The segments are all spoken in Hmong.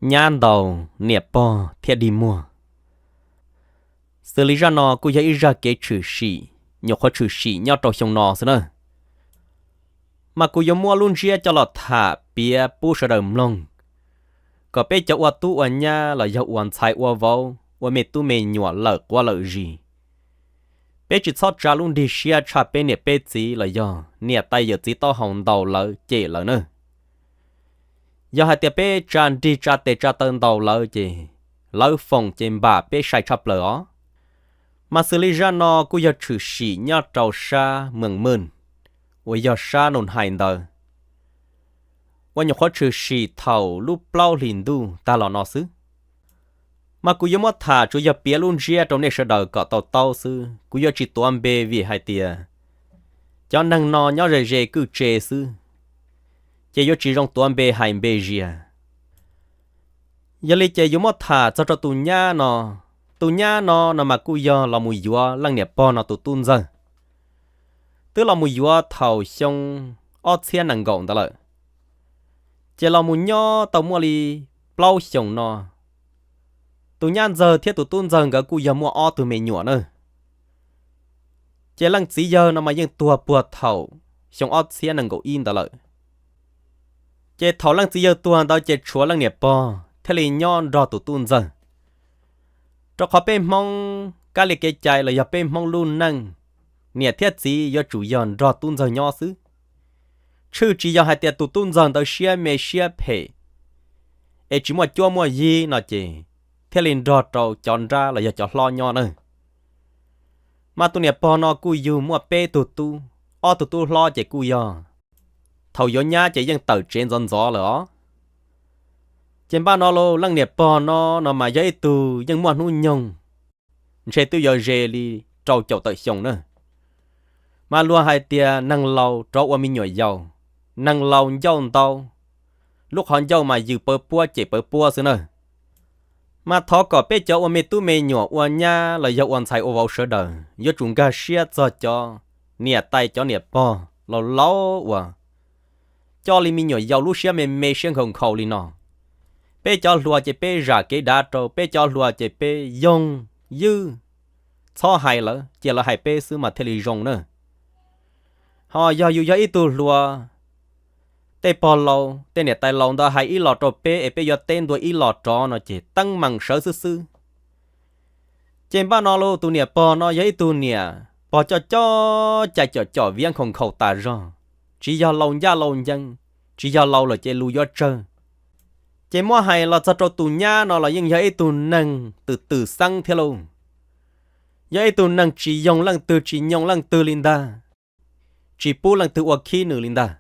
Nyab ntaus niam pog thiaj dig muag. Xws li zaj no kuj yog ib zaj kev tshwm sim, nyuam qhuav tshwm sim nyob rau xyoo no xwb na. Mas kuv yuav muab lub ntsiab coj los tham piav pub sawv daws mloog, kom peb cov ua tub ua nyab los yog ua ntxhais ua vauv ua me tub me nyuam lawm quav lawm zis, peb tsis txhob tsa lub nrig siab tshaj peb niam peb txiv los yog niam tais yawm txiv taub hau ntaus lawv cem lawv na. Yog hais tias peb tsa nrig tsa tes tsa taw ntaus lawv ces lawv foom ces npam peb sai tshaj plaws os. Mas xws li zaj no kuj yog tshwm sim nyob rau sab Mees Mej uas yog sab Nus Hais ntawd, uas nyuam qhuav tshwm sim thaum lub plaub hlis ntuj tag los no xwb. Mas kuv yuav muab tham tsuas yog piav lub ntsiab rau nej sawv daws kom tau taub xwb, kuv yuav tsis tuav npe vim hais tias cov neeg no nyob ze ze kwj tse xwb, ces yuav tsis zoo tuav npe hais npe zias. Yog li ces yuav muab tham txog rau tus nyab no. Tus nyab no no mas kuj yog los mus yuav leej niam pog no tus tub ntxawg. Twb los mus yuav thaum xyoo ob txhiab nees nkaum ntawd lawm, ces los mus nyob tau muaj li plaub xyoos no. Tus nyab ntxawg thiab tus tub ntxawg nkawd kuj yog muaj ob tug me nyuam na. Ces leej txiv yawg no mas yeej tuag puag thaum xyoo ob txhiab nees nkaum ib ntawd lawm. Ces thaum leej txiv yawg tuag ntawd ces tshuav leej niam pog thiaj li nyob nrog tus tub ntxawg. Rau qhov peb Hmoob kab li kev cai los yog peb Hmoob lub neej, niam thiab txiv yuav tsum yog nrog tub ntxawg nyob xwb. Tshwj tsis yog hais tias tus tub ntxawg ntawd siab me siab phem es tsis muaj cuab muaj yig no ces thiaj li nrog rau cov nrab los yog cov hlob nyob na. Mas tus niam pog no kuj yug muaj peb tug tub, ob tug tub hlob ces kuj yog thaum yuav nyab ces yeej tawm tsev ntxov ntxov lawm os. Ces npaj no lauj, leej niam pog no no mas yog ib tug yeej muaj hnub nyoog ntshe twb yuav ze li rau caum tawm xyoo na. Mas luag hais tias neeg laus rov ua me nyuam yaus, neeg laus ncauj ntau, lub qhov ncauj mas yws pawv puab cem pawv puab xwb na. Mas thov kom peb cov ua me tub me nyuam ua nyab los yog ua ntxhais ua vauv sawv daws yuav tsum nkag siab txog cov niam tais cov niam pog laus laus uas coj li me nyuam yaus lub siab me me siab nkhaus nkhaus li no. Peb cov hluas ces peb zam kev dav rau, peb cov hluas ces peb yoog ywj, txhob hais lawv, cia lawv hais peb xwb mas thiaj li zoo na. Ho yog yus yog ib tug hluas, tej pog laus tej niam tais laus ntawd hais ib los rau peb es peb yuav teb ntua ib los rov no ces teeb meem sawv xwb xwb. Ces npaj no lauj, tus niam pog no yog ib tug niam pog coj coj cai com com viab nkhaus nkhaus tas zog, tsis yog laus ncaj laus ncees, tsis yog laus lawm ces lus yuav tsawg. Ces muab hais los txog rau tus nyab no los yeej yog ib tug neeg twm twm xeeb thiab lauj. Yog ib tug neeg tsis yoog leej twg tsis nyoo leej twg li ntag, tsis pub leej twg ua khib nws li ntag.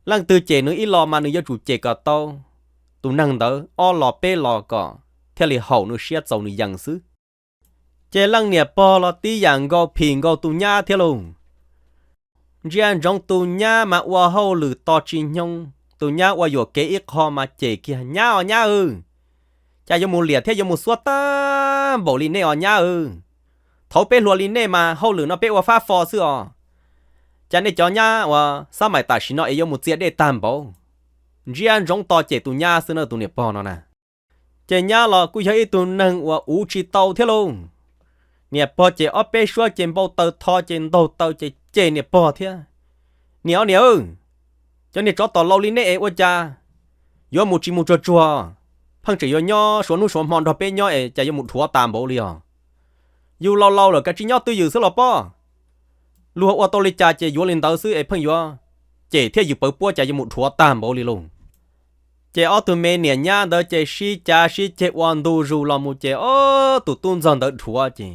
Leej twg cem nws ib los mas nws yuav tsum cem kom tau tus neeg ntawd ob los peb los kom thiaj li haum nws siab txaus nws yees xwb. Ces leej niam pog los tib yam nkaus, phim nkaus tus nyab thiab lauj. Ntsia ntsoov tus nyab mas ua hauj lwm tos tsis nyoo, tus nyab ua yuam kev ib qho mas cem kiag, nyab os nyab aw, cas yuav mus liam thiab yuav mus xuab tag npaum li nej os nyab aw. Thaum peb hluas li nej mas hauj lwm no peb ua fab fo xwb os. Cas nej cov nyab uas xab maim tam sim no es yuav mus txia dej tag npaum. Ntsia ntsoov tos cem tus nyab xwb na tus niam pog no na. Ces nyab los kuj yog ib tug neeg uas uv tsis tau thiab lauj. Niam pog ces ob peb suab ces npau taws tho ces ntaug taw ces cem niam pog thiab. Niam os niam, cov niag tsov tom laus li nej es ua cas yuav mus tsis mus tsuag tsuag, pheej tseem yuav nyob suav hnub suav hmo nrog peb nyob es cas yuav mus dhuav tas npaum li os. Yus laus laus lawm kav tsij nyob twj ywm xwb los pob. Luag ua tau li cas ces yuav li ntawd xwb es pheej yuav cem thiab yws pawv puab cas yuav mus dhuav tag npaum li lauj. Ces ob tug me niam nyab ntawd ces sib cav sib ceg ua ntu zus los mus ces ob tus tub ntxawg ntawd dhuav ces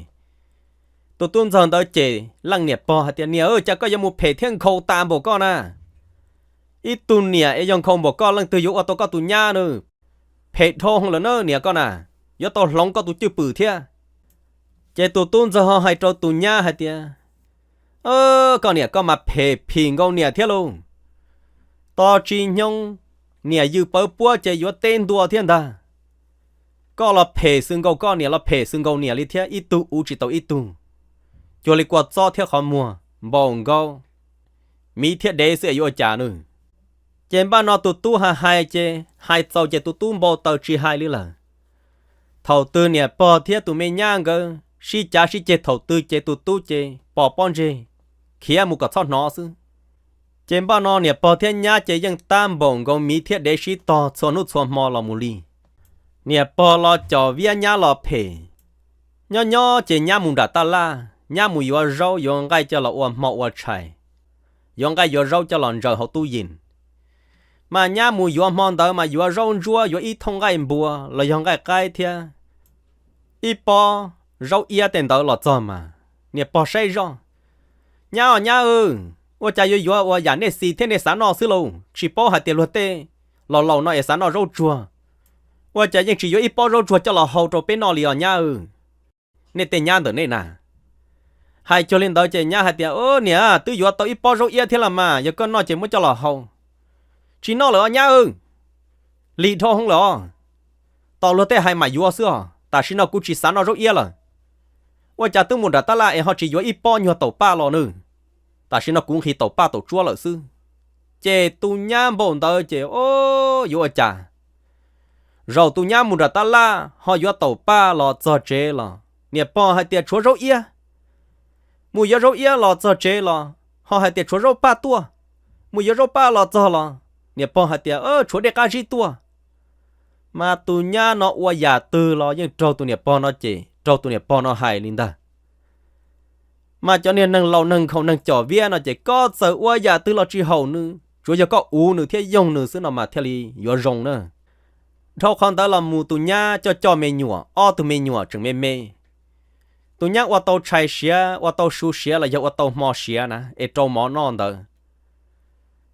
tus tub ntxawg ntawd ces leej niam pog hais tias, niam, cas koj yuav mus phem thiab nkhaus tas npaum koj na? Ib tug niam es yog nkhaus npaum koj leej twg yuav ua tau koj tus nyab na? Phem dhau lawm na niam koj na, yuav tau hloov koj tus cwj pwm thiab. Ces tus tub ntxawg ho hais rau tus nyab hais tias, koj niam koj mas phem phim nkaus niam thiab lauj. Tos tsis nyoo niam yws pawv puab ces yuav teb ntua thiab ntag. Koj los phem xws nkaus koj niam los phem xws nkaus niam li thiab, ib tug uv tsis tau ib tug. Cuag li kua txob thiab qhov muag npaum nkaus miv thiab dev xwb es yuav ua cas nws? Ces npaj no tus tub hais hais ces hais txaus ces tus tub npau taws tsis hais li lawm. Thaum twg niam pog thiab tus me nyab nkawd sib cav sib ceg thaum twg ces tus tub ces pos pob ntseg khiav mus kom txhob hnov xwb. Ces npaj no niam pog thiab nyab ces yeej tab npaum nkaus miv thiab dev sib tog txhua hnub txhua hmo los mus li. Niam pog los cov viab nyab los phem. Nyob nyob ces nyab mus nram taj laj, nyab mus yuav zaub yuav nqaij coj los ua hmo ua tshais, yuav nqaij yuav zaub coj los ntsaws hauv tub yees. Mas nyab mus yuav hmo ntawd mas yuav zaub ntsuab, yuav ib thooj nqaij npua los yog nqaij qaib thiab ib pob zaub iab tej ntawd los txog mas niam pog saib zoj: Nyab os nyab, ua cas yuav yuav ua yam nej xis thiab nej xav noj xwb lauj? Tsis paub hais tias luag tej laus laus no es xav noj zaub tsuag, ua cas yeej tsis yuav ib pob zaub tsuag coj los hau rau peb noj li os nyab. Nej tej nyab ntawm nej na. Hais cuag li ntawd ces nyab hais tias: Niam, twb yuav tau ib pob zaub iab thiab los mas, yog koj noj ces muab coj los hau. Tsis noj lawm os nyab. Lig dhau hwv lawm os. Tos luag tej hais mam yuav xwb os, tam sim no kuv tsis xav noj zaub iab lawm. Ua cas twb mus nram tab laj es ho tsis yuav ib pob nyuag taum paj los nws? Tam sim no kuv nqhis taum paj taum tsuab lawm xwb. Ces tus nyab npau ntawd ces, o, yuav ua cas? Zaum tus nyab mus nram tab laj ho yuav taum paj los txog tsev los niam pog hais tias tshuav zaub iab. Mus yuav zaub iab los txog tsev los ho hais tias tshuav zaub paj tuaj. Mus yuav zaub paj los txog los niam pog hais tias tshuav dej qab zib tuaj. Mas tus nyab no ua yam twg los yeej raug tus niam pog no cem, raug tus niam pog no hais li ntag. Mas cov niag neeg laus neeg nkhaus neeg com viab no ces koj txawm ua yam twg los tsis haum nws, tsuav yog koj uv nws thiab yoog nws xwb no mas thiaj li yuav zoo na. Dhau qhov ntawd los mus tus nyab coj coj me nyuam, ob tug me nyuam tseem me me. Tus nyab ua tau tshais siav, ua tau su siav los yog ua tau hmo siav na es rau mov noj ntawd,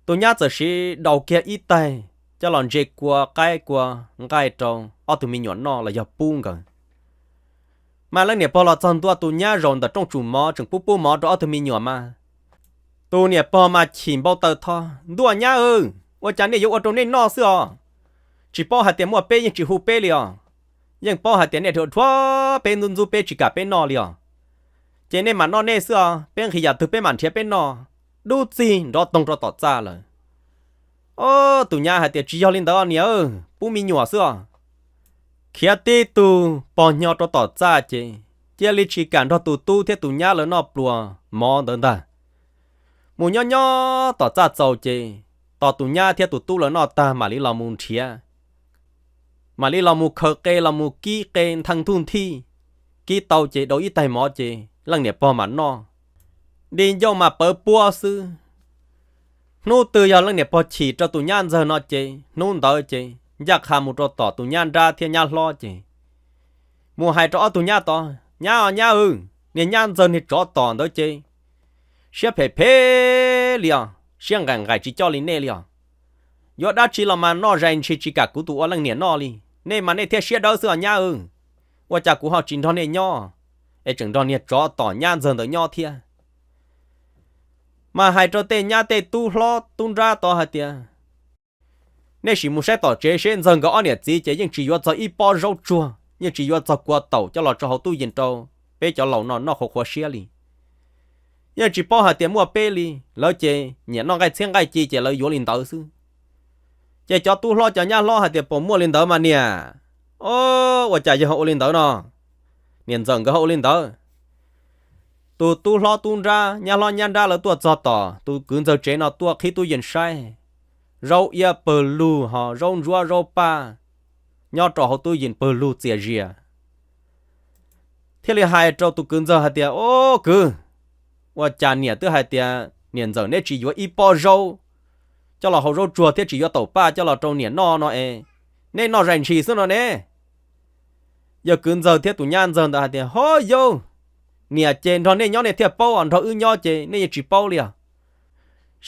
tus nyab txawm siv daus kiag ib taig coj los ntse kua qaib kua nqaij rau ob tug me nyuam noj los yog pub nkawd. Mas leej niam pog los txog ntua tus nyab zaum ntawm rooj tsum mov tseem pub pub mov rau ob tug me nyuam mas tus niam pog mas chim npau taws tho: Ntuj nyab, ua cas nej yuav ua rau nej noj xwb os? Tsis paub hais tias muaj peb yeej tsis hu peb li os. Yeej paub hais tias nej dhuav dhuav peb ntxub ntxub peb tsis kam peb noj li os. Ces nej mam noj nej xwb os, peb nqhis yam twg peb mam nrhiav peb noj. Dub txig nrov toog rau tom txaj lawm. O, tus nyab hais tias tsis yog li ntawd niam, pub me nyuam xwb os. Khiav tib tug pog nyo rau tom txaj ces cia li tsis kam nrog tus tub thiab tus nyab lawv noj pluas mov ntawd ntag. Mus nyob nyob tom txaj txaus ces tos tus nyab thiab tus tub lawv noj tag mam li los mus nrhiav, mam li los mus khaws qe los mus kib qe nthee ntuj nthij, kib tau ces dau ib taig mov ces leej niam pog mam noj. Di ncauj mas pawv puab xwb. Hnub twg yog leej niam pog chim rau tus nyab ntxawg no ces hnub ntawd ces ncaj qha mus rau tom tus nyab nrab thiab nyab hlob ces mus hais rau ob tug nyab tod: Nyab os nyab, niag nyab ntxawg niag tsov tom ntawd ces siab phem phem li os, siab nqaim nqaim tsis coj li nej li os. Yuav dab tsi los mas noj zais ntshis tsis kam kuv tus ua leej niam noj li. Nej mas nej thiaj siab dawb xwb os nyab. Ua cas kuv ho tsis nrog nej nyob es tseem nrog niag tsov tom nyab ntxawg ntawd nyob thiab? Mas hais rau tej nyab tej tub hlob tub nrab tod hais tias nej sim mus saib tom tsev seb ntxawg nkawd ob niam txiv ces yeej tsis yuav txog ib pob zaub tsuag, yeej tsis yuav txog kua taum coj los rau hauv tub yees rau peb cov laus no noj qhuav qhuav siab li. Yeej tsis paub hais tias muaj peb li, lawv ces nyiam noj nqaij txhiab nqaij ci ces lawv yuav li ntawd xwb. Ces cov tub hlob cov nyab hlob hais tias puas muaj li ntawd mas niam? O, ua cas yog ua li ntawd no? Niam ntxawm nkawd ho ua li ntawd. Tus tub hlob tub nrab nyab hlob nyab nrab lawv tuaj txog tom tus kwv ntxawg tsev no tuaj qhib tub yees saib, zaub iab pawg lug ho zaub ntsuab zaub paj nyob rau hauv tub yees pawg lug txias zias. Thiaj li hais rau tus kwv ntxawg hais tias, O kwv, ua cas niam twb hais tias niam ntxawm neb tsis yuav ib pob zaub coj los hau zaub tsuag thiab tsis yuav taum paj coj los rau niam noj no es neb noj zais ntshis xwb no ne? Yawg kwv ntxawg thiab tus nyab ntxawg ntawd hais tias, Ho yau, niam ces nrog nej nyob nej thiaj paub os, nrog wb nyob ces nej yeej tsis paub li os.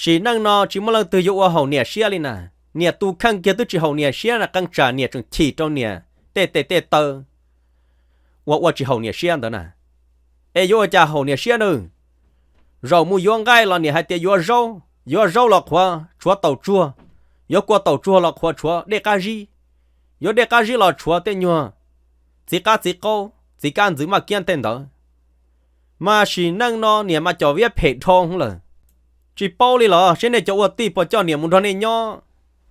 Sim neej no tsis muaj leej twg yuav ua haum niam siab li na. Niam tus kheej kiag twb tsis haum niam siab na, qee tsam niam tseem chim rau niam tej tes tej taw uas ua tsis haum niam siab ntawd na. Es yuav ua cas haum niam siab nawb? Zaum mus yuav nqaij los niam hais tias yuav zaub, yuav zaub los qhuav tshuav taum tsuag, yuav kua taum tsuag los qhuav tshuav dej qab zib, yuav dej qab zib los tshuav tej nyuag txiv qab txiv qaub, txiv kab ntxwv maj kiab tej ntawd. Mas sim neej no niam mas com viab phem dhau lawm. Tsis paub li los seb nej cov ua tij puas coj niam mus nrog nej nyob,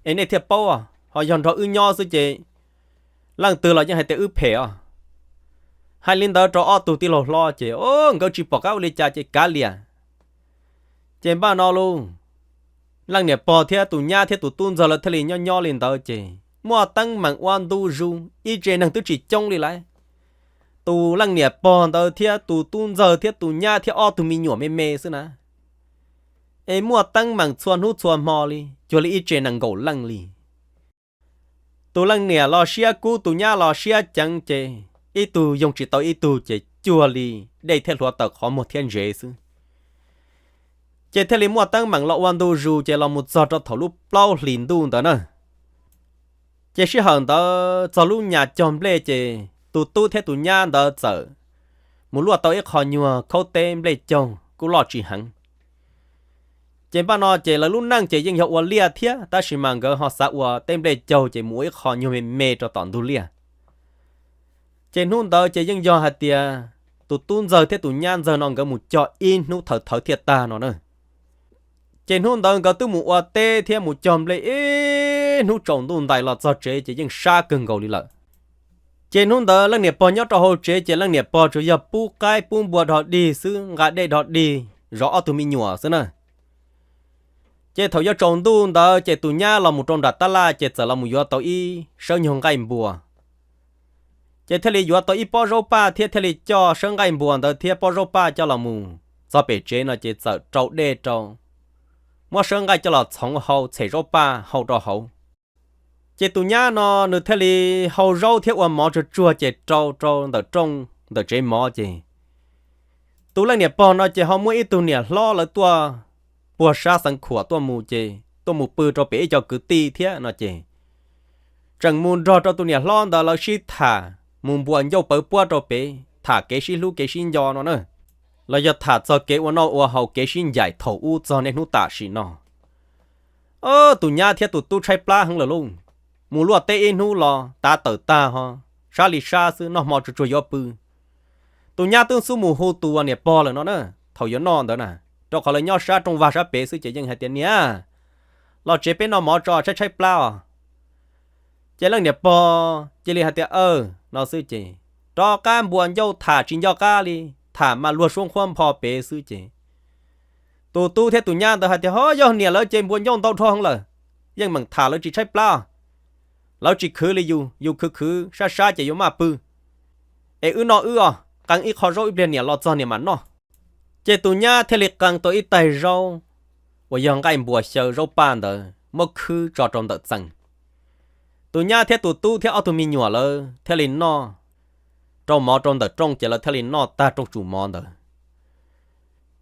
es nej thiaj paub os, ho yog nrog wb nyob xwb ces leej twg los yeej hais tias wb phem os. Hais li ntawd rau ob tug tij laug hlob ces o nkawd tsis pom qab ua li cas ces kav liam. Ces npaj no lauj, leej niam pog thiab tus nyab thiab tus tub ntxawg lawv thiaj li nyob nyob li ntawd ces muaj teeb meem ua ntu zus, ib tse neeg twb tsis coob li lauj. Tus leej niam pog ntawd thiab tus tub ntxawg thiab tus nyab thiab ob tug me nyuam me me xwb na, es muaj teeb meem txhua hnub txhua hmo li, cuag li ib tse nees nkaum leej li. Tus leej niam los siab kub, tus nyab los siab ceev ces ib tug yoog tsis tau ib tug ces cuag li dej thiaj hluav taws qhov muag thiab ntsev xwb. Ces thiaj li muaj teeb meem los ua ntu zus ces los mus txog rau thaum lub plaub hlis ntuj ntawd na. Ces sij hawm ntawd txog lub nyas cog nplej ces tus tub thiab tus nyab ntawd txawm mus luaj tau ib qho nyuag khaub teb nplej caug kuj loj tsis heev. Ces npaj no ces lawv lub neej ces yeej yog ua liaj thiab, tab sis mas nkawd ho xav ua teb nplej caug ces mus ua ib qho nyuag me me rau tom ntug liaj. Ces hnub ntawd ces yeej yog hais tias tus tub ntxawg thiab tus nyab ntxawg no nkawd mus cog ib hnub thawv thawv thiaj tag no na. Ces hnub ntawd nkawd twb mus ua teb thiab mus cog nplej ib hnub tsaus ntuj ntais los txog tsev ces yeej sab kawg nkaus li lawm. Ces hnub ntawd leej niam pog nyob rau hauv tsev ces leej niam pog tsuas yog pub qaib pub npua dog dig xwb, nqa dej dog dig zov ob tug me nyuam xwb na. Ces thaum yuav tsaus ntuj ntawd ces tus nyab los mus rau nram tab laj ces txawm los mus yuav tau ib sawb nyuag nqaij npua. Ces thiaj li yuav tau ib pob zaub paj thiab thiaj li coj sawb nqaij npua ntawd thiab pob zaub paj coj los mus txog pem tsev no ces txawm rau dej rau, muab sawb nqaij coj los txhoov hau, txhem zaub paj hau rau hauv. Ces tus nyab no nws thiaj li hau zaub thiab ua mov tsuag tsuag ces rau rau ntawm rooj ntawm tsev mov ces tus leej niam pog no ces ho muaj ib tug niam hlob lawv tuaj puag sab xeev khuam tuaj mus ces tuaj mus pw rau pem ib co kwv tij thiab no ces tseem mus nrog rau tus niam hlob ntawd lawv sib tham mus npuas ncauj pawv puab rau pem, tham kev sib hlub kev sib nco no na, los yog tham txog kev ua noj ua haus kev sib ncaim thaum ub txog niaj hnub tam sim no. Tus nyab thiab tus tub tshaib plab heev lawm lauj, mus luaj teb ib hnub los tav tawm tag ho sab li sab xwb, noj hmo tsuag tsuag yuav pw. Tus nyab twb xub mus hu tus niam pog lawm no na, thaum yuav noj ntawd na, rau qhov lawv nyob sab rooj vag sab pem xwb ces yeej hais tias niam, los tsev peb noj mov tso, tshaib tshaib plab os. Ces leej niam pog cia li hais tias aw no xwb ces rov qab npuas ncauj tham tsis nco qab li, tham mas luag suab nqhuab npho pem xwb ces tus tub thiab tus nyab ntawd hais tias ho yog niam lawv ces npuas ncauj ntau dhau heev lawm, yeej meem tham lawv tsis tshaib plab, lawv tsis khwv li yus, yus khwv khwv sab sab ces yuav maj pw. Es wb noj wb os, qee ib qho zaub ib pliag niam los txog niam mam noj. Ces tus nyab thiaj li qee tau ib taig zaub uas yog nqaij npuas xyaw zaub paj ntawd muab khwb tso rau ntawm txee. Tus nyab thiab tus tub thiab ob tug me nyuam lawv thiaj li noj, rau mov rau ntawm rooj ces lawv thiaj li noj tag rooj tsum mov ntawd.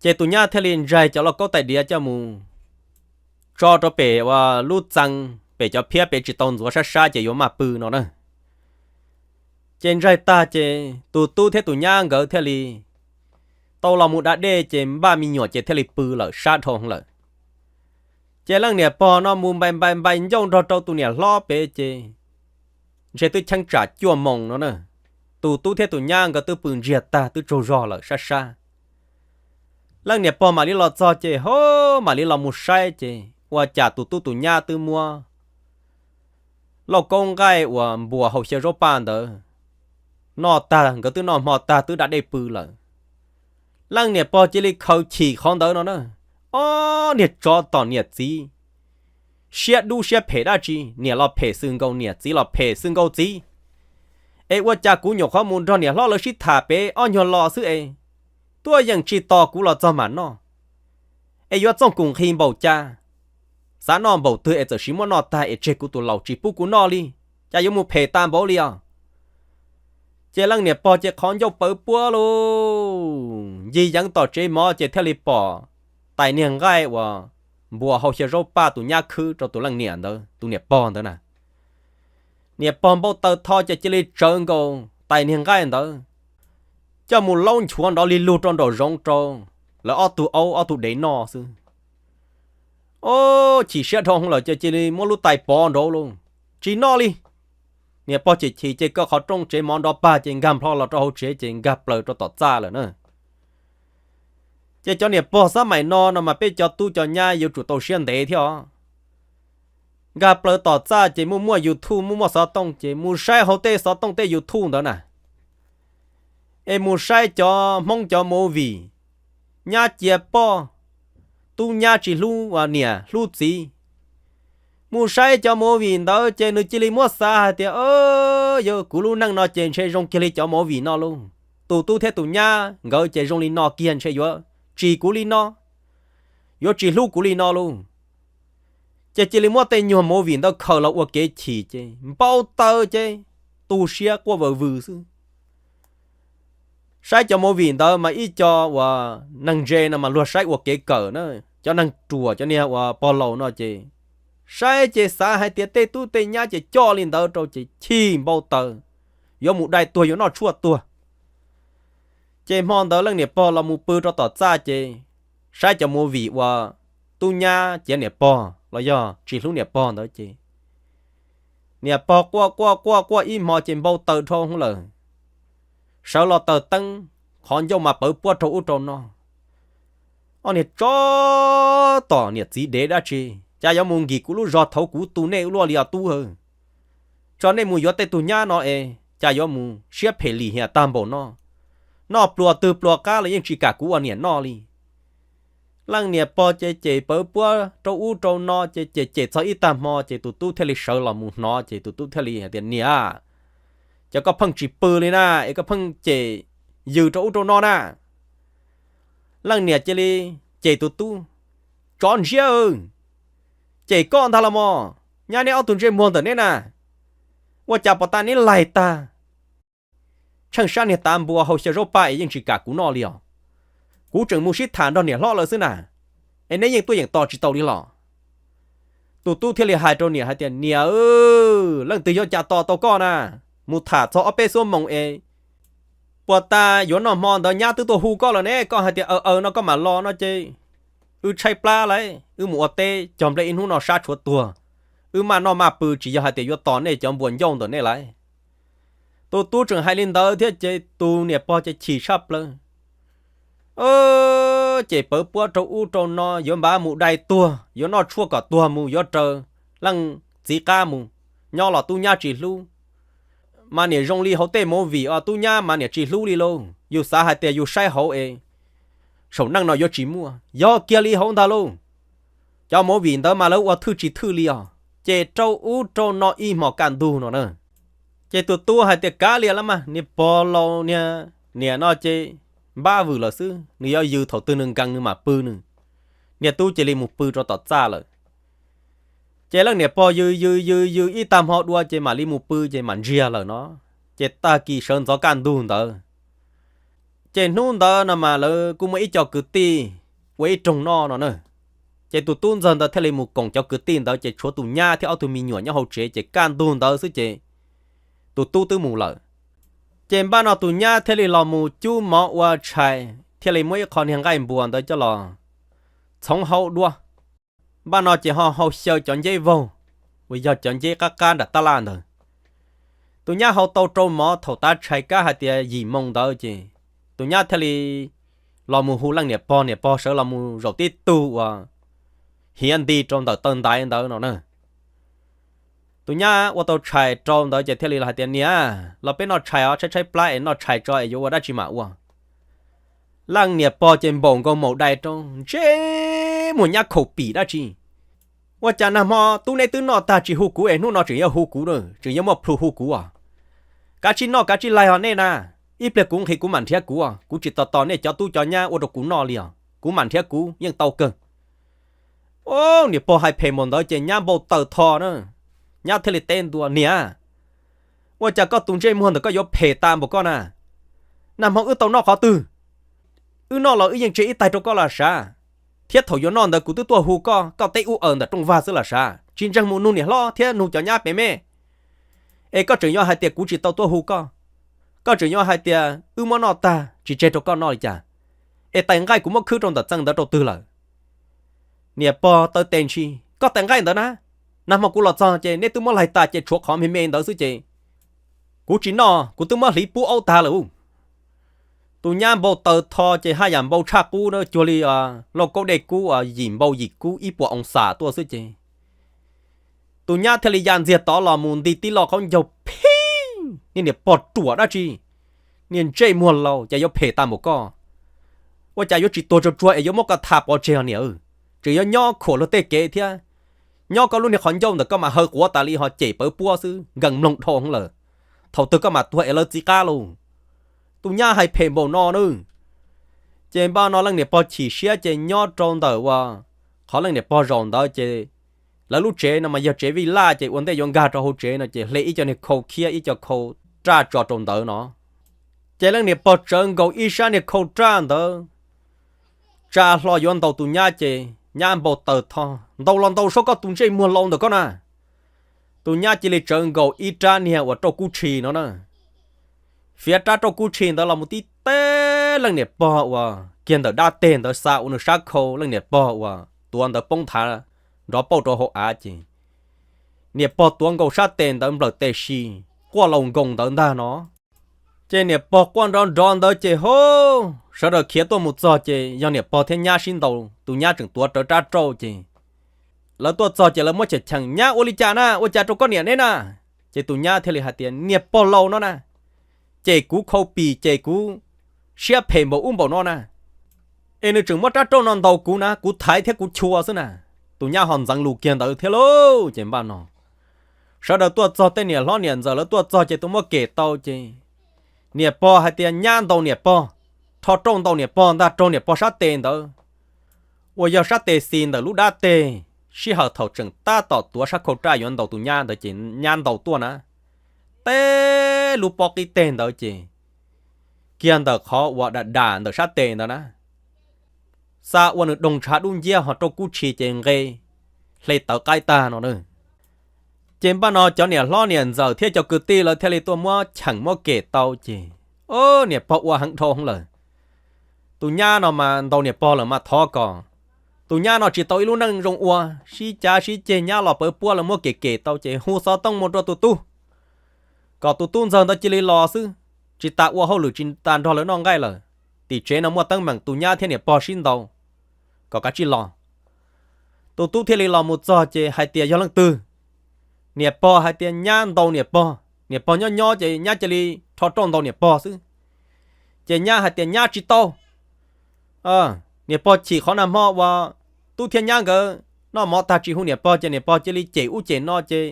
Ces tus nyab thiaj li ntsaig cov lauj kaub tais diav coj mus tso rau pem uas lub txee, pem cov phiab pem tsis tau ntxuav sab sab ces yuav maj pw no na. Ces ntsaig tag ces tus tub thiab tus nyab nkawd thiaj li tau los mus da dej ces npaj me nyuam ces thiaj li pw lawm, sab dhau lawm. Ces leej niam pog no mus npai npai npai ncauj nrog rau tus niam hlob pem ces ntshe twb cheeb tsam cuaj moos no na, tus tub thiab tus nyab nkawd twb pw ntsiag tag twb tsaug zog lawm sab sab. Leej niam pog mam li los txog ces ho mam li los mus saib ces ua cas tus tub tus nyab twb muab lauj kaub nqaij uas npuas hau xyaw zaub paj ntawd noj tag, nkawd twb noj hmo tag twb da dej pw lawm. Leej niam pog cia li khaws chim qhov ntawd no na, ob niag tsov tom niam txiv, siab dub siab phem dab tsi, niam los phem xwm nkaus niam, txiv los phem xwm nkaus txiv. Es ua cas kuv nyuam qhuav mus nrog niam hlob lawv sib tham pem ob nyuag lo xwb es tuaj yeem tsis tos kuv los txog mam noj? Es yuav txooj kum nqhis npaum cas, xav noj npaum twg es txawm siv muab noj tag es tseg kuv tus laus tsis pub kuv noj li, cas yuav mus phem tas npaum li os? Ces leej niam pog ces qhov ncauj pawv puab lauj, ncig yeev tom tsev mov ces thiaj li pom tais niag nqaij uas npuas hau xyaw zaub paj tus nyab khwb rau tus leej niam ntawd, tus niam pog ntawd na. Niam pog npau taws tho ces cia li tsawv nkaus tais niag nqaij ntawd coj mus laub nchuav nrov li lug rau nraum zoov rau lawv ob tug aub ob tug dev noj xwb. Ob, chim siab dhau lawm ces cia li muab lub tais pov nraud lauj, tsis noj li. Niam pog chim chim ces kaw qhov rooj tsev mov nrov pag ces nkag nplho los rau hauv tsev ces nkag plaws rau tom txaj lawm na. Ces cov niam pog xab maim no no mas peb cov tub cov nyab yuav tsum tau siab ntev thiab os. nkag plaws tom txaj ces muaj muaj YouTube, muaj muaj xov tooj ces mus saib hauv tej xov tooj tej YouTube ntawd na. Es mus saib cov Hmoob cov movie, nyab cia poj, tub nyab tsis hlub niam hlub txiv. Mus saib cov movie ntawd ces nws cia li muab xav hais tias, yog kuv lub neej no ces ntshe zoo kiag li cov movie no lauj. Tus tub thiab tus nyab nkawd ces zoo li no kiag ntshe yuav tsis kuv li no, yuav tsis hlub kuv li no lauj. Ces cia li muab tej nyuag movie ntawd khaws los ua kev chim ces npau taws ces tu siab quaj vawv vws xwb. Saib cov movie ntawd mas ib co uas neeg ntse no mas luag saib ua kev kawm na, cov neeg ruam cov niag uas pog laus no ces saib ces xav hais tias tej tub tej nyab ces coj li ntawd rau ces chim npau taws, yuav mus dai tuag yuav noj tshuaj tuag. Ces hmo ntawd leej niam pog los mus pw rau tom txaj ces saib cov movie uas tub nyab ciav niam pog los yog tsis hlub niam pog ntawd ces niam pog quaj quaj quaj quaj ib hmo ces npau taws dhau hwv lawm. Sawv los taws teeb, qhov ncauj mas pawv puab rau ub rau no. Ob niag tsov tom niam txiv dev dab tsi, cas yuav mus nkim kuv lub zog thaum kuv tu nej luaj li os tub aw. Tso nej mus yuav tej tug nyab no es cas yuav mus siab phem lim hiam tag npaum no. Noj pluas twg pluas qab los yeej tsis kam kuv ua niam noj li. Leej niam pog ces cem pawv puab rau ub rau no ces cem cem txog ib tag hmo ces tus tub thiaj li sawv los mus hnov ces tus tub thiaj li hais tias, Niam, cas koj pheej tsis pw li na es koj pheej cem yws rau ub rau no na? Leej niam cia li cem tus tub, Tsov ntsiab, cem koj ntag los mos, nyab neb ob tug ntsej muag ntawm neb na, ua cas pos tas neb laig tag, tsheej sab niag tav npua hau xyaw zaub paj es yeej tsis kam kuv noj li os. Kuv tseem mus sib tham nrog niam hlob lawm xwb na, es neb yeej tuaj yeem tos tsis tau li los? Tus tub thiaj li hais rau niam hais tias, Niam, leej twg yuav cas tos tau koj na? Mus tham txog ob peb xuab moos es puas tas yuav noj hmo ntawd nyab twb tuaj hu koj lawm ne, koj hais tias aws aws no koj mam los no ces wb tshaib plab lauj, wb mus ua teb cog nplej ib hnub no sab tshuav tuag, wb maj noj maj pw tsis yog hais tias yuav tos nej cov npua ncauj ntawm nej lauj. Tus tub tseem hais li ntawd thiab ces tus niam pog ces chim tshaj plaws. Ces pawv puab rau ub rau no yuav npav mus dai tuag, yuav noj tshuaj kom tuag mus yuav raws leej txiv qab mus, nyob los tub nyab tsis hlub. Mas niam zoo li hauv tej movie os, tub nyab mas niam tsis hlub li lauj. Yus xav hais tias yus saib hauv es saum neej no yuav tsis muaj, yog kiag li hauv ntag lauj. Cov movie ntawd mas lawv ua thwj tsis thwj li os, ces rau ub rau no ib hmos kaj ntug no na. Ces tus tub hais tias kav liam los mas, niag pog laus niag niam no ces npab vwm lawm xwb, nws yuav yws thaum twg nws nkees nws mam pw nws. Niag tub cia li mus pw rau tom txaj lawm. Ces leej niam pog yws yws yws yws ib tag hmo dua ces mam li mus pw ces mam ntsiag lawm no. Ces tag kis sawv ntxov kaj ntug ntawd, ces hnub ntawd no mas lawv kuj muaj ib co kwv tij ua ib roog noj no na. Ces tus tub ntxawg ntawd thiaj li mus koom cov kwv tij ntawd ces tshuav tus nyab thiab ob tug me nyuam nyob hauv tsev ces kaj ntug ntawd xwb ces tus tub twb mus lawm. Ces npaj no tus nyab thiaj li los mus cub mov ua tshais thiaj li muab ib qho niag nqaij npua ntawd coj los txhoov hau dua. Npaj no ces ho hau xyaw cov nceb vaug uas yog cov nceb qab qab nram tab laj ntawd. Tus nyab hau tau rau mov thaum tav tshais kab hais tias yim moo ntawd ces tus nyab thiaj li los mus hu leej niam pog, niam pog sawv los mus zaum tib tug uas hiav nti rau ntawm taw ntaiv ntawd no na. Tus nyab ua tau tshais rau ntawd ces thiaj li los hais tias, Niam, los peb noj tshais os, tshaib tshaib plab es noj tshais tso es yuav ua dab tsi mam ua. Leej niam pog ces npaum nkaus maum dais rau, ntsej muag nyab khaum pim dab tsi. Ua cas nag hmo tub neb twb noj tag tsis hu kuv es hnub no tseem yuav hu kuv, tseem yuav muaj plhus hu kuv os. Kav tsij noj kav tsij laig os nej na, ib pliag kuv nqhis kuv mam nrhiav kuv os, kuv tsis tos tos nej cov tub cov nyab ua rau kuv noj li os, kuv mam nrhiav kuv yeej tau kawg. Niam pog hais phem npaum ntawd ces nyab npau taws tho na. Nyab thiaj li teb ntua, Niam, ua cas koj tus ntsej muag ntawm koj yuav phem tas npaum koj na? Nag hmo wb tau noj qhov twg? Wb noj los wb yeej tseg ib tais rau koj los sav, thiab thaum yuav noj ntawd kuv twb tuaj hu koj, koj teb ub aws ntawm rooj vag xwb los sav, tsis ntseeg mus nug niam hlob thiab nug cov nyab pem me. Es koj tseem yuav hais tias kuv tsis tau tuaj hu koj, koj tseem yuav hais tias wb muab noj tag tsis tseg rau koj noj li cas? Es tais nqaij kuv muab khwb rau ntawm txee ntawd rau twg lawm? Niam pog taw tes ntshis, Koj tais nqaij ntawd na, nag hmo kuv los txog ces neb twb muab laig tas ces tshuav qhov me me ntawd xwb ces kuv tsis noj, kuv twb muab hliv pub aub tag lawm. Tus nyab npau taws tho ces haj yam npau tshaj qub na, cuag li lauj kaub dej kub yim npau yim kub ib puas oo xas tuaj xwb ces Tus nyab thiaj li ya ntxiag tod los mus nti tib lo qaub ncaug phij, niag niam pog ruam dab tsi, niag ntsej muag laus ces yuav phem tas npaum koj, ua cas yuav tsis tuag tsuag tsuag es yuav muab koj tha pov tseg os niam, tseem yuav nyob khuam luag tej kev thiab. Nyob koj lub niag qhov ncauj ntawm koj mas haw quav tas li ho cem pawv puab xwb, nkees mloog dhau lawm. Thaum twg koj mam tuag es lawv txiv qab lauj. Tus nyab hais phem npaum no na. Ces npaj no leej niam pog chim siab ces nyob rau ntawm uas qhov leej niam pog zaum ntawd ces lawv lub tsev no mas yog tsev vij laj ces ua ntej yuav nkag rau hauv tsev no ces hle ib co niag khau khiab ib co khau raj tso rau ntawd no. Ces leej niam pog tsawv nkaus ib sab niag khau raj ntawd tsa hlo yuav ntaus tus nyab ces nyab npau taws tho, ntaus los ntaus sab koj tus ntsej muag laus ntawm koj na. Tus nyab cia li tsawv nkaus ib rab niag uas rauj kub tshis no na, fiav rab rauj kub tshis ntawd los mus tib teb leej niam pog uas kiag ntawm dab teg ntawd xa ua nws sab khau leej niam pog uas tuav ntawd poob thav nrov pauj rau hauv av ces niam pog tuav nkaus sab tes ntawd nplawm tes si quaj laus nkoos ntawd ntag no. Ces niam pog quaj nrov nrov ntawd ces ho sawv daws khiav tuaj mus txog ces yog niam pog thiab nyab sib ntaus, tus nyab tseem tuav rawv rab rauj ces lawv tuaj txog ces lawv muab cheem cheem, nyab ua li cas na, ua cas rau koj niam neb na? Ces tus nyab thiaj li hais tias niam pog laus no na, cem kuv khau pim cem kuv siab phem npaum ub npaum no na, es nws tseem muab rab rauj no ntaus kuv na, kuv thaiv thiab kuv chua xwb na. Tus nyab ho ntxeev lus kiag ntawd thiab lauj. Ces npaj no sawv daws tuaj txog, tej niam hlob niam ntxawm lawv tuaj txog ces tuaj muab kem tau ces niam pog hais tias nyab ntaus niam pog, rho rauj ntaus niam pog ntag, raug niam pog sab tes ntawd uas yog sab tes xis ntawm lub dab teg, sij hawm thaum tseem tab tom tuav sab khau raj yuav ntaus tus nyab ntawd ces nyab ntaus tuaj na, teb lub pob qib teg ntawd ces kiag ntawm qhov uas dam dam ntawm sab tes ntawd na, xa ua nws doog ntshav dub nciab ho rauj kub tshis ces nqe hle tawv qaib tag no na. Ces npaj no cov niam hlob niam ntxawm thiab cov kwv tij lawv thiaj li tuaj muab cheem muab kem tau ces, o, niam pog ua heev dhau hwv lawm. Tus nyab no mas ntaus niam pog lawm mas thov kom tus nyab no tsis tau ib lub neej zoo ua, sib cav sib ceg nyab los pawv puab lawv muab kem kem tau ces hu xov tooj mus rau tus tub, kom tus tub ntxawg ntawd cia li los xwb, tsis tas ua hauj lwm tsis tas nrog lawv noj nqaij lawm. Tim tsev no muaj teeb meem tus nyab thiab niam pog sib ntaus, kom kav tsij los. Tus tub thiaj li los mus txog ces hais tias yog leej twg. Niam pog hais tias nyab ntaus niam pog, niam pog nyob nyob ces nyab cia li rho rauj ntaus niam pog xwb. Ces nyab hais tias nyab tsis tau. Niam pog chim qhov nag hmo uas tub thiab nyab nkawd noj mov tag tsis hu niam pog ces niam pog cia li cem ub cem no ces,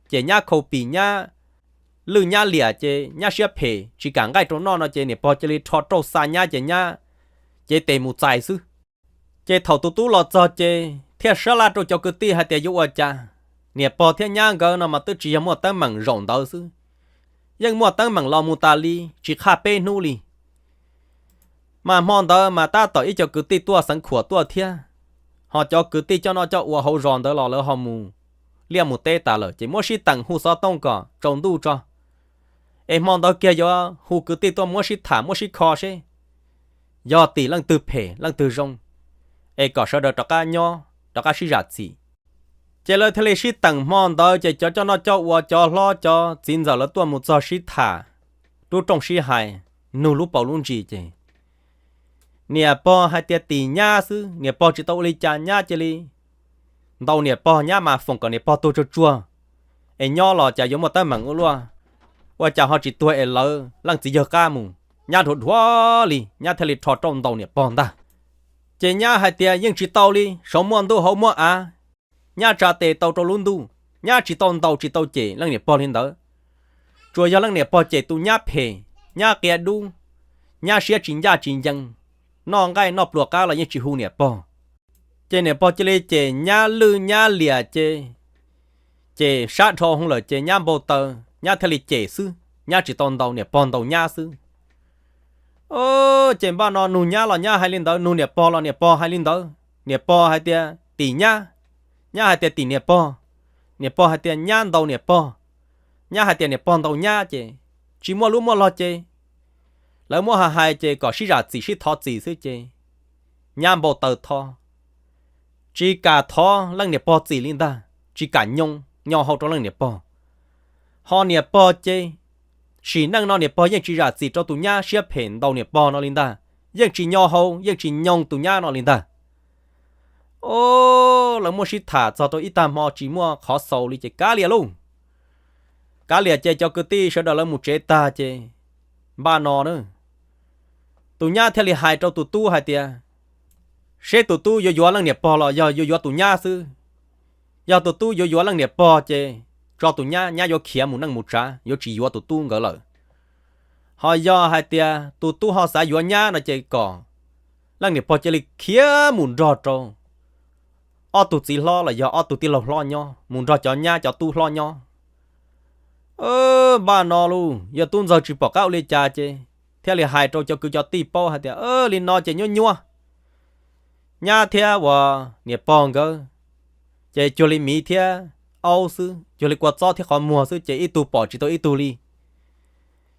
ces nyab khau pim nyab lwj nyab liam ces nyab siab phem tsis kam nqaij rau noj no ces niam pog cia li rho rauj xa nyab ces nyab cev tes mus txais xwb. Ces thaum tus tub los txog ces thiaj sab laj rau cov kwv tij hais tias yuav ua cas, niam pog thiab nyab nkawd no mas twb tsis yog muaj teeb meem zaum ntawd xwb, yeej muaj teeb meem los mus tas li tsis qhaj peb hnub li. Mas hmo ntawd mas tab tom ib co kwv tij tuaj xeev khuam tuaj thiab, ho cov kwv tij coj noj coj ua hauv zos ntawd los lawv ho mus liaj mus teb tas lawm ces muab sib teem hu xov tooj kom tsaus ntuj tso, es hmo ntawd kiag yuav hu kwv tij tuaj muab sib tham muab sib kho seb yog tim leej twg phem leej twg zoo, es kom sawv daws rov qab nyob rov qab sib zam txim. Ces lawv thiaj li sib teem hmo ntawd ces cov coj noj coj ua cov hlob cov txiv ntxawm lawv tuaj mus txog sib tham, rub rooj sib hais, nug lub paus lub ntsis ces niam pog hais tias tim nyab xwb, niam pog tsis tau ua li cas nyab cia li ntaus niam pog, nyab mas foom kom niam pog tuag tsuag tsuag, es nyob los cas yuav muaj teeb meem ua luaj, ua cas ho tsis tuag es lawv leej txiv yawg qab mus, nyab dhuav dhuav li nyab thiaj li rho rauj ntaus niam pog ntag. Ces nyab hais tias yeej tsis tau li, saum muaj ntuj hauv muaj av, nyab tsa tes tau rau lub ntuj, nyab tsis tau ntaus tsis tau cem leej niam pog li ntawd. Tsuas yog leej niam pog cem tus nyab phem, nyab qia dub, nyab siab tsis ncaj tsis ncees, noj nqaij noj pluas qab los yeej tsis hu niam pog. Ces niam pog cia li cem nyab lwj nyab liam ces, ces sab dhau hwv lawm ces nyab npau taws nyab thiaj li cem xwb, nyab tsis tau ntaus, niam pog ntaus nyab xwb. Ces npaj no nug nyab los nyab hais li ntawd, nug niam pog los niam pog hais li ntawd. Niam pog hais tias tim nyab, nyab hais tias tim niam pog, niam pog hais tias nyab ntaus niam pog, nyab hais tias niam pog ntaus nyab ces tsis muaj lub muaj log ces lawv muab hais hais ces kom sib zam txim sib thov txim xwb ces nyab npau taws tho, tsis kam thov leej niam pog txim li ntag, tsis kam nyoo nyo hau rau leej niam pog. Ho niam pog ces sim neej no niam pog yeej tsis zam txim rau tus nyab siab phem ntaus niam pog no li ntag, yeej tsis nyo hau yeej tsis nyoo tus nyab no li ntag. O, lawv muaj sib tham txog rau ib tag hmo tsis muaj qhov xaus li ces kav liam lauj. Kav liam ces cov kwv tij sawv daws lawv mus tsev tag ces npaj no na, tus nyab thiaj li hais rau tus tub hais tias, seb tus tub yuav yuav leej niam pog los yog yuav yuav tus nyab xwb. Yog tus tub yuav yuav leej niam pog ces tso tus nyab, nyab yuav khiav mus neej mus tsav, yuav tsis yuav tus tub nkawd lawm. Ho yog hais tias tus tub ho xav yuav nyab no ces kom leej niam pog cia li khiav mus nrog rau ob tug txiv hlob los yog ob tug tij laug hlob nyob, mus nrog cov nyab cov tub hlob nyob. Npaj no lauj, yawg tub ntxawg tsis pom qab ua li cas ces thiaj li hais rau cov kwv cov tij paub hais tias, li no ces nyuab nyuab, nyab thiab uas niam pog nkawd ces cuag li miv thiab aub xwb, cuag li kua txob thiab qhov muag xwb ces ib tug pom tsis tau ib tug li.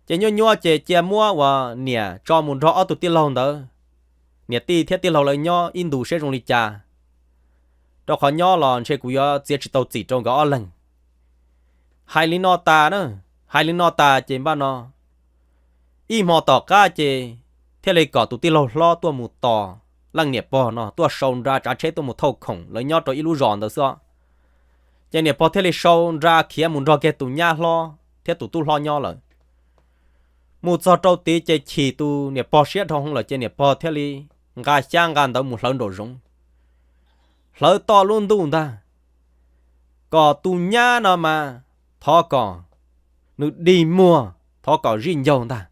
Ces nyuab nyuab ces cia muab uas niam tso mus nrog ob tug tij laug ntawd, niam tij thiab tij laug lawv nyob ib ntus seb zoo li cas, rau qhov nyob los ntshe kuv yuav txiav tsis tau txim rau nkawd ob leeg. Hais li no tas na, hais li no tas ces npaj no ib hmo tom qab ces thiaj li kom tus tij laug hlob tuaj mus tos leej niam pog no tuaj sau nra tsav tsheb tuaj mus thauj khoom, lawv nyob rau ib lub zos ntawd xwb os. Ces niam pog thiaj li sau nra khiav mus nrog kiag tus nyab hlob thiab tus tub hlob nyob lawm. Mus txog rau tid ces chim tus niam pog siab dhau hwv lawm ces niam pog thiaj li nqa xyab nqa ntawv mus hlawv nraum zoov, hlawv toj lub ntuj ntag, kom tus nyab no mas thov kom nws dig muag, thov kom zij ncaug ntag.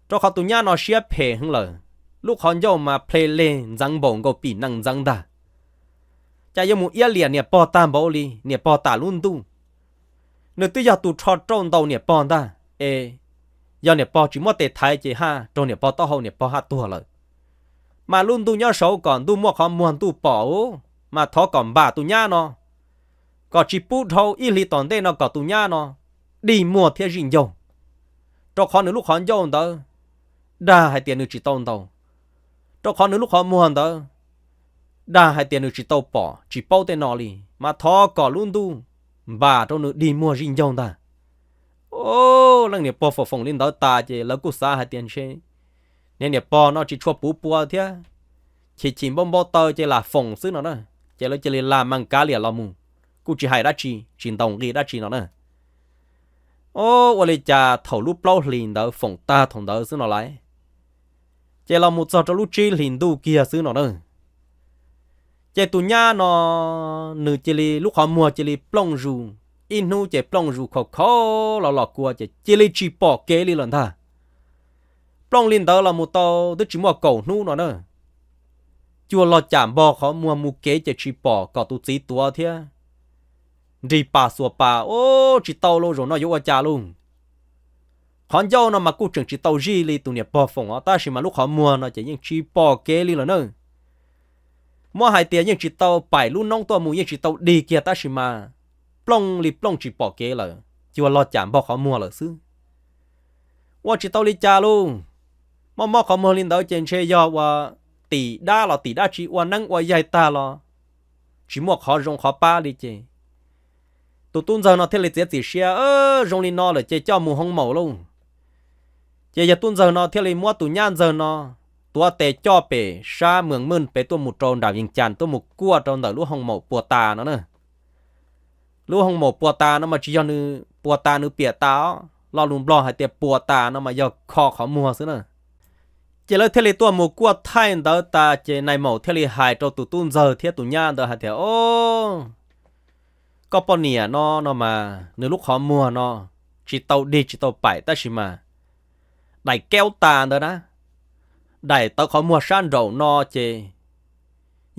Rau qhov tus nyab no siab phem heev lawm, lub qhov ncauj mas ple leg ntxeev npaum nkaus pim nees ntxeev ntag. Cas yuav mus iab liam niam pog tag npaum li, niam pog tas lub ntuj. Nws twb yog tus rho rauj ntaus niam pog ntag es, yog niam pog tsis muab tes thaiv ces haj raug niam pog taub hau niam pog haj tuag lawm. Mas lub ntuj nyob saud kom ntuj muaj qhov muag ntuj pom, mas thov kom npam tus nyab no, kom tsis pub dhau ib hlis tom ntej no kom tus nyab no dig muag thiab zij ncaug. Rau qhov nws lub qhov ncauj ntawd dag hais tias nws tsis tau ntaus, rau qhov nws lub qhov muag ntawd dag hais tias nws tsis tau pom tsis paub tej no li, mas thov kom lub ntuj npam rau nws dig muag zij ncaug ntag. O, leej niam pog foom foom li ntawd tas ces lawv kuj xav hais tias ntshe niag niam pog no tsis tshua puv pua thiab, chim chim npau npau taws ces lam foom xwb no na. Ces lawv cia li lam mees kav liam los mus, kuj tsis hais dab tsi, tsis ntaus nqi dab tsi no na. O, ua li cas thaum lub plaub hlis ntawd foom tag thaum ntawd xwb no lauj, ces los mus txog rau lub tsib hlis ntuj kiag xwb no na. Ces tus nyab no nws cia li lub qhov muag cia li plooj zus, ib hnub ces plooj zus khaus khaus los los kua ces cia li tsis pom kev li lawm ntag. Plooj li ntawd los mus tau twb tsis muaj kaum hnub no na, cuag los cam npog qhov muag mus kev ces tsis pom kom tus txiv tuav thiab nrig pas xuas pas, o, tsis tau lauj, zaum no yuav ua cas lauj. Qhov ncauj no mas kuj tseem tsis tau zij li tus niam pog foom os, tab sis mas lub qhov muag no ces yeej tsis pom kev li lawm na. Muab hais tias yeej tsis tau paim lub noob tuaj mus, yeej tsis tau dig kiag tab sis mas plooj li plooj tsis pom kev lawm, cuag los cam npog qhov muag lawm xwb. Ua tsis tau li cas lauj, mob mob qhov muag li ntawd ces ntshe yog ua tim dab los tim dab tsi ua neeb ua yaig tag los tsis muaj qhov zoo qhov pab li ces tus tub ntxawg no thiaj li txiav txim siab, zoo li no lawm ces coj mus hoo maum lauj. Ces yog tub ntxawg no thiaj li muab tus nyab ntxawg no tuav tes coj pem sab Mws Mej pem tuaj mus rau nram Vees Cas tuaj mus kuaj rau ntawm lub hoo maum Puas Tas no na. Lub hoo maum Puas Tas no mas tsis yog nws Puas Tas nws piam tas os, lo lus Nplog hais tias Puas Tas no mas yog kho qhov muag xwb na. Ces lawv thiaj li tuaj mus kuaj thaij ntawd tas ces nais maum thiaj li hais rau tus tub ntxawg thiab tus nyab ntawd hais tias, o, koj poj niam no no mas nws lub qhov muag no tsis tau dig tsis tau paim tab sis mas daim keub tas ntawd na, daim tawv qhov muag sab nraum no ces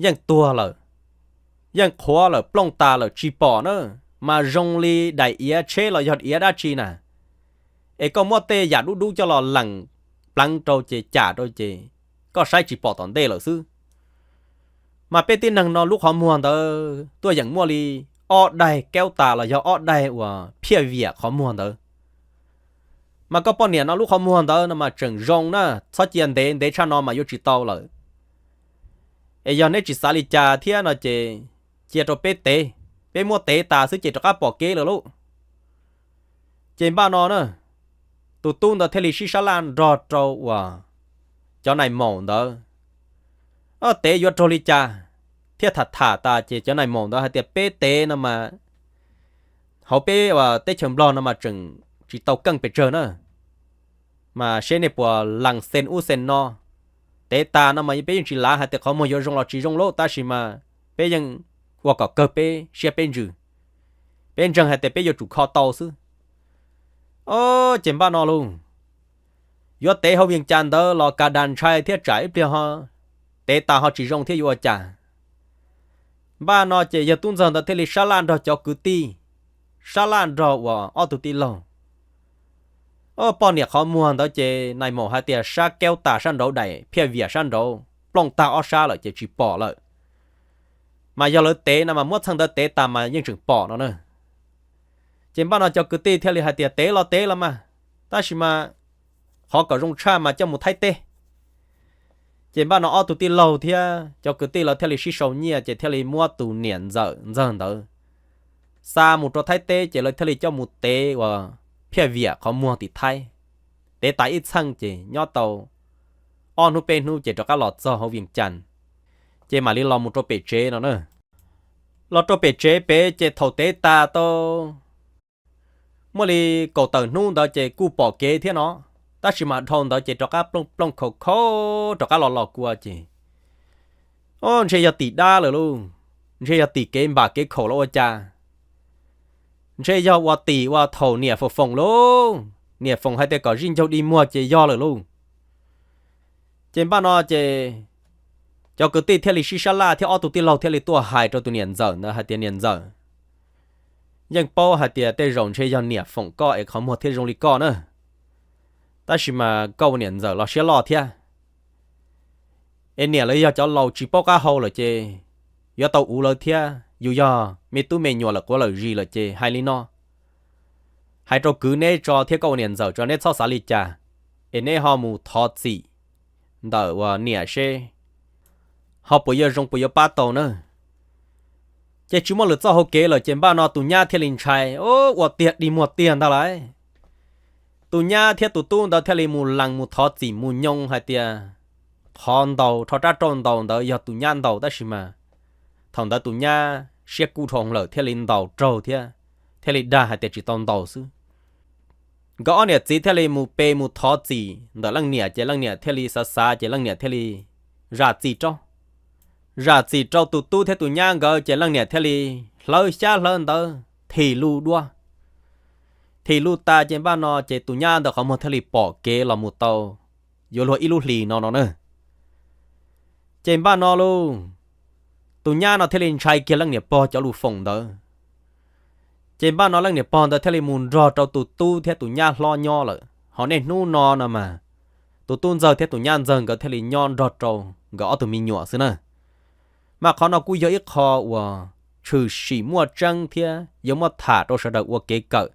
yeej tuag lawm, yeej qhuav lawm plooj tas lawm tsis pom na, mas zoo li daim iav tsheb los yog iav dab tsi na. Es koj muab tej yam dub dub coj los leem pleev rau ces cam rau ces koj saib tsis pom tom ntej lawm xwb. Mas peb tib neeg no lub qhov muag ntawd tuaj yeem muaj li ob daig keub tas los yog ob daig uas phiaj viam qhov muag ntawd. Mas koj poj niam no lub qhov muag ntawd no mas tseem zoo na, txhob cia ntev, ntev tshaj no mas yuav tsis tau lawm. Es yog neb tsis xav li cas thiab no ces cia rau peb tev, peb muab tev tas xwb ces rov qab pom kev lawm lauj. Ces npaj no na, tus tub ntawd thiaj li sib sab laj nrog rau uas cov nais maum ntawd, tev yuav raug li cas, thiaj tham tham tas ces cov nais maum ntawd hais tias peb tev no mas hauv peb uas teb chaws Nplog no mas tseem tsis tau keej pes tsawg na, mas seb nej puas lees xees ub xees no. Tev tas no mas peb yeej tsis lav hais tias qhov muag yuav zoo los tsis zoo lauj, tab sis mas peb yeej ua kom kawg peb siab peb ntsws, peb ntseeg hais tias peb yuav tsum kho tau xwb. Ces npaj no lauj, yuav tev hauv Vias Cas ntawd los kas das ntshai thiab tsam ib pliag ho tev tas ho tsis zoo thiab yuav ua cas. Npaj no ces yawg tub ntxawg ntawd thiaj li sab laj nrog cov kwv tij, sab laj nrog uas ob tug tij laug. Poj niam qhov muag ntawd ces nais maum hais tias sab keub tas sab nraud daim phiaj viam sab nraud plooj tag ob sab lawm ces tsis pom lawm. Mas yog lawv tev no mas muab txheej ntawd tev tas mas yeej tseem pom no na. Ces npaj no cov kwv tij thiaj li hais tias tev los tev los mas, tab sis mas qhov kom zoo tshaj mas coj mus Thaib teb. Ces npaj no ob tug tij laug thiab cov kwv tij lawv thiaj li sib sau nyiaj ces thiaj li muab tus niam ntxawm ntxawg ntawd xa mus rau Thaib teb ces lawv thiaj li coj mus tev uas phiaj viam qhov muag tim Thaib. Tev tas ib txheej ces nyob tau ob hnub peb hnub ces rov qab los txog hauv Vias Cas, ces mam li los mus rau pem tsev no na. Los rau pem tsev pem ces thaum tev tas tau muaj li kaum tawm hnub ntawd ces kuj pom kev thiab no, tab sis mas dhau ntawd ces rov qab plooj plooj khaus khaus rov qab los los kua ces, o, ntshe yog tim dab lawm lauj, ntshe yog tim kev npam kev khaum los ua cas, ntshe yog ua tim ua thaum niam foom foom lauj, niam foom hais tias kom zij ncaug dig muag ces yog lawm lauj. Ces npaj no ces cov kwv tij thiaj li sib sab laj thiab ob tug tij laug thiaj li tuaj hais rau tus niam ntxawm ntawd hais tias niam ntxawm, yeej paub hais tias tej zaum ntshe yog niam foom koj es qhov muag thiaj zoo li koj na, tab sis mas koj ua niam ntxawm los siab loj thiab, es niam lawv yog cov laus tsis paub qab hau lawm ces yuav tau uv lawv thiab, yus yog me tub me nyuam lawm quav lawm zis lawm ces hais li no, hais rau kwv neb tso thiab koj ua niam ntxawm tso neb txhob xav li cas, es neb ho mus thov txim ntawm uas niam seb ho puas yuav zoo puas yuav pab tau na. Ces tsis muaj lwm txoj hauv kev lawm ces npaj no tus nyab thiaj li ntshai, ua tiag dig muag tiag ntag lauj. Tus nyab thiab tus tub ntawd thiaj li mus lees mus thov txim mus nyoo hais tias qhov ntaus rho rab rauj ntaus ntawd yog tus nyab ntaus tab sis mas thaum ntawd tus nyab siab kub dhau lawm thiaj li ntaus raug thiab, thiaj li dag hais tias tsis tau ntaus xwb. Nkawd ob niam txiv thiaj li mus pe mus thov txim ntawm leej niam ces leej niam thiaj li xav xav ces leej niam thiaj li zam txim rau, zam txim rau tus tub thiab tus nyab nkawd ces leej niam thiaj li hlawv xyab hlawv ntawv thim lus dua. Thim lus tas ces npaj no ces tus nyab ntawd qhov muag thiaj li pom kev los mus tau yuav luag ib lub hlis no no na. Ces npaj no lauj, tus nyab no thiaj li ntshai kiag leej niam pog cov lus foom ntawd. Ces npaj no leej niam pog ntawd thiaj li mus nrog rau tus tub thiab tus nyab hlob nyob lawm, ho niaj hnub no no mas tus tub ntxawg thiab tus nyab ntxawg nkawd thiaj li nyob nrog rau nkawd ob tug me nyuam xwb na. Mas qhov no kuj yog ib qho uas tshwm sim muaj tseeb thiab yuav muaj tham rau sawv daws ua kev kawm.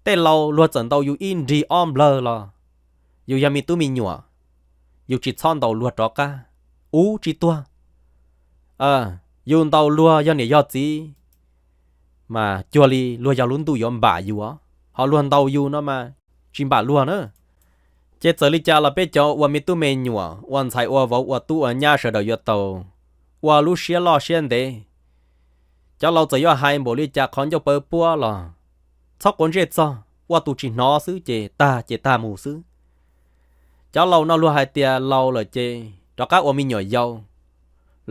Tej laus luag txawm ntaus yus ib nrig ob nplawg los yus yog me tub me nyuam, yus tsis txhob ntaus luag rov qab, uv tsis tuag. Yus ntaus luag yog niam yog txiv mas cuag li luag yog lub ntuj yuav npam yus, ho luag ntaus yus no mas tsis npam luag na. Ces txawm li cas los peb cov ua me tub me nyuam ua ntxhais ua vauv ua tub ua nyab sawv daws yuav tau ua lub siab loj siab ntev. Cov laus txawm yuav hais npaum li cas qhov ncauj paw puab los txhob quav ntsej txog, ua tus tsis hnov xwb ces tag ces tag mus xwb. Cov laus no luag hais tias laus lawm ces rov qab ua me nyuam yaus,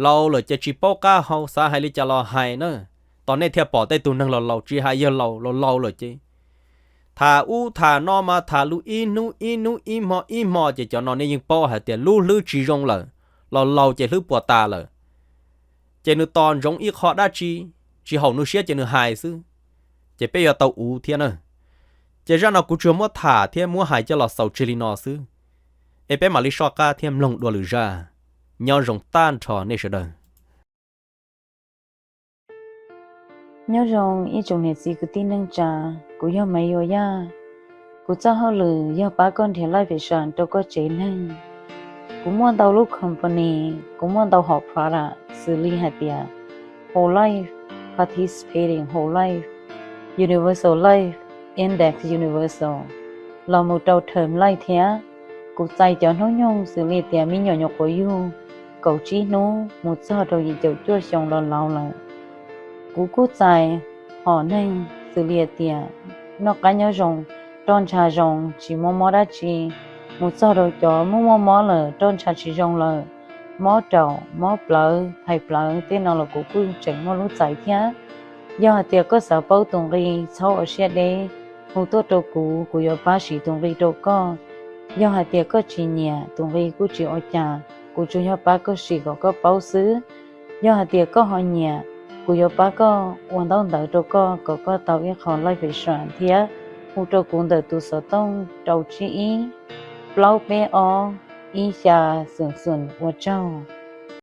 laus lawm ces tsis paub qab hau xav hais li cas los hais na. Tos nej thiaj pom tej tug neeg laus laus tsis hais yawg laus laus laus lawm ces tham ub tham no mas tham lus ib hnub ib hnub ib hmo ib hmo ces cov no nej yeej paub hais tias lub hlwb tsis zoo lawm, laus laus ces hlwb puas tas lawm. Ces nws tos ntsoov ib qho dab tsi tsis haum nws siab ces nws hais xwb, ces peb yuav tau uv thiab na. Ces zaj no kuv tsuas muab tham thiab muab hais coj los xaus tseg li no xwb, es peb mam li soj qab thiab mloog dua lwm zaj. Nyob zoo tag nrho nej sawv daws. Nyob zoo ib tsoom niam txiv kwv tij neej tsa, kuv yog Maiv Yuav Yaj. Kuv txoj hauj lwm yog pab koj nrhiav life insurance rau koj tsev neeg. Kuv muaj ntau lub company, kuv muaj ntau hom product xws li hais tias whole life, participating whole life, universal life, index universal, los mus rau term life thiab. Kuv txais cov hnub nyoog xws li tias me nyuam nyuam qhuav yug, kaum tsib hnub mus txog rau yim caum cuaj xyoo los laus lawm. Kuv kuj txais hom neeg xws li tias noj qab nyob zoo, roj ntsha zoo, tsis muaj mob dab tsi, mus txog rau cov muaj muaj mob lawm, roj ntsha tsis zoo lawm, mob raum, mob plawv, phais plawv tej no los kuv kuj tseem muaj lub txais thiab. Yog hais tias koj xav paub tus nqi, txhob ua siab deb, hu tuaj rau kuv, kuv yuav pab siv tus nqi rau koj. Yog hais tias koj tsis nyiam, tus nqi kuj tsis ua cas, kuv tsuas yog pab koj siv kom koj paub xwb. Yog hais tias koj ho nyiam, kuv yuav pab koj ua ntaub ntawv rau koj kom koj tau ib qho life insurance thiab. Hu rau kuv ntawm tus xov tooj rau tsib ib, plaub peb ob, ib xya xoom xoom. Ua tsaug.